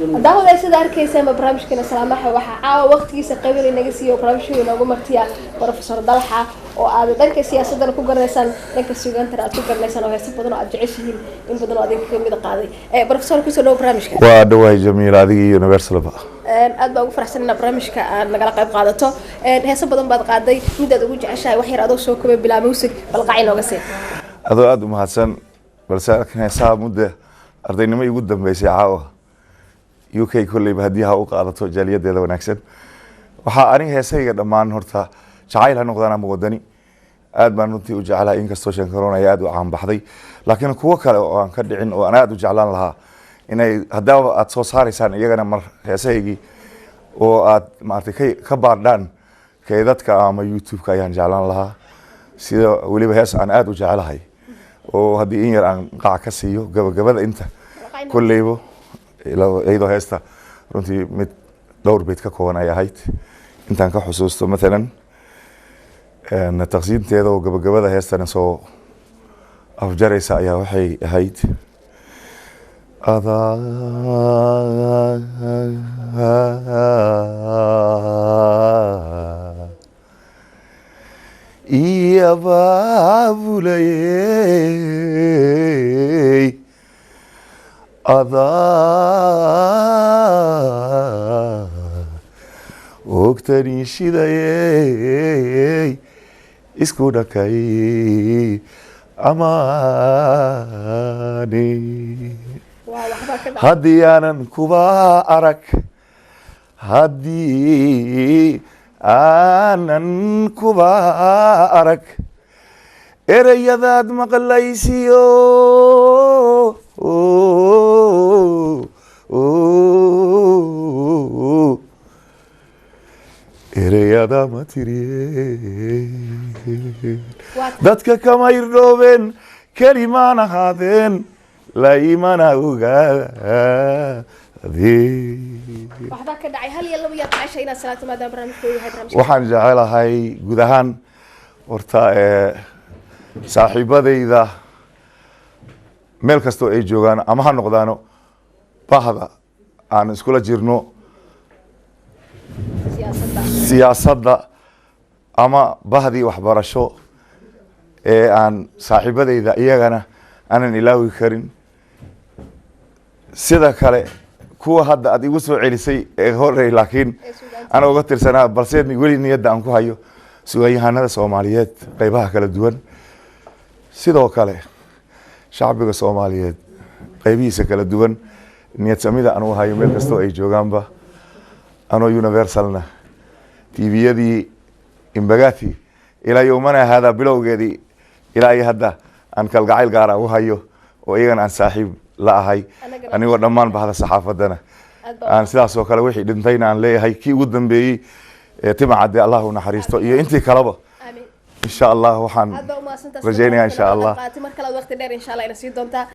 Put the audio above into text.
Daawada, sida arkaysaanba, barnaamijkeena Salaamaha waxaa caawa waqtigiisa qaybin inaga siiyo barnaamijka inoogu martiya Professor Dalxa, oo aad dhanka siyaasadana ku garanaysaan, dhanka suugaantana aad ku garanaysaan, oo heeso badan oo aad jeceshihiin in badan oo adinka kamid qaaday. Professor, kusoo dhawo barnaamijka. Waa dhawahay Jamiil, adiga iyo Universalba. Aad baa ugu faraxsan inaad barnaamijka aad nagala qayb qaadato. Heeso badan baad qaaday, midaad ugu jeceshahay wax yar adoo soo kobay bilaa music balqaci nooga sii. Adoo aada u mahadsan, balse halkan heesaha mudda ardaynimo igu dambeysay. Caawa UK kolleyba haddii ha u qaadato jaaliyadeeda wanaagsan. Waxaa aniga heesayga dhammaan horta jacayl ha noqdaan ama wadani, aad baan runtii u jeclahay, inkastoo Shankaroon ay aada u caanbaxday, laakiin kuwo kale oo aan ka dhicin oo aan aada u jeclaan lahaa inay haddaba aada soo saaraysaan iyagana mar heesahaygii oo aad maaragtay ka baadhaan keydadka ama YouTube-ka ayaan jeclaan lahaa. Sida weliba hees aan aada u jeclahay oo haddii in yar aan qac ka siiyo gabagabada inta kolleybo, iyadoo heesta runtii mid dhowr beyd ka kooban ay ahayd intaan ka xusuusto, mathalan taqsiinteeda oo gabagabada heestana soo afjaraysa ayaa waxay ahayd: adaa iyabaabulay, adaa ogtani shidayey, isku dhakay amaani. Waa waxbaa ka dhacay. Haddii aanan kuba arag, haddii aanan kuba arag, ereyadaad maqlaysiyo ereyada ma tiriyeen. Waa Dadka kama irdhoobeen, kelimaan ahaadeen, laimana ogaadeen. Waxbaa ka dhacay. Hal iyo laba yaad jeceshay inaad salaato, maadaama barnaamijka uu yahay barnaamijka? Waxaan jecelahay guud ahaan horta saaxiibadayda meel kastoo ay joogaan, ama ha noqdaano bahda aan iskula jirno siyaasadda, siyaasadda ama bahdii waxbarasho ee aan saaxiibadayda iyagana aanan ilaawi karin. Sida kale kuwa hadda aad igu soo celisay ee horey laakiin ee suugaanta ana uga tirsanaa, balse weli niyadda aan ku hayo sugaanyahanada Soomaaliyeed qeybaha kala duwan, sidoo kale shacbiga Soomaaliyeed qeybihiisa kala duwan, niyad samida aan u hayo meel kastoo ay joogaanba, anoo Universalna TV-yadii Imbagati ilaa yowmana haadaa bilowgeedii ilaa iyo hadda aan kalgacayl gaara u hayo oo iyagana aan saaxiib la ahay. Annagana anigoo dhammaan bahda saxaafaddana aad baa aan sidaas oo kale wixii dhintayna aan leeyahay, kii ugu dambeeyey ee Tima Cadde, Allah u naxariisto, iyo intii kaleba. Aamin. Insha Allah waxaan Aad baa umahadsantahay. rajaynayaa insha Allah. Mar kale waqti dheer insha Allah ina sii doontaa.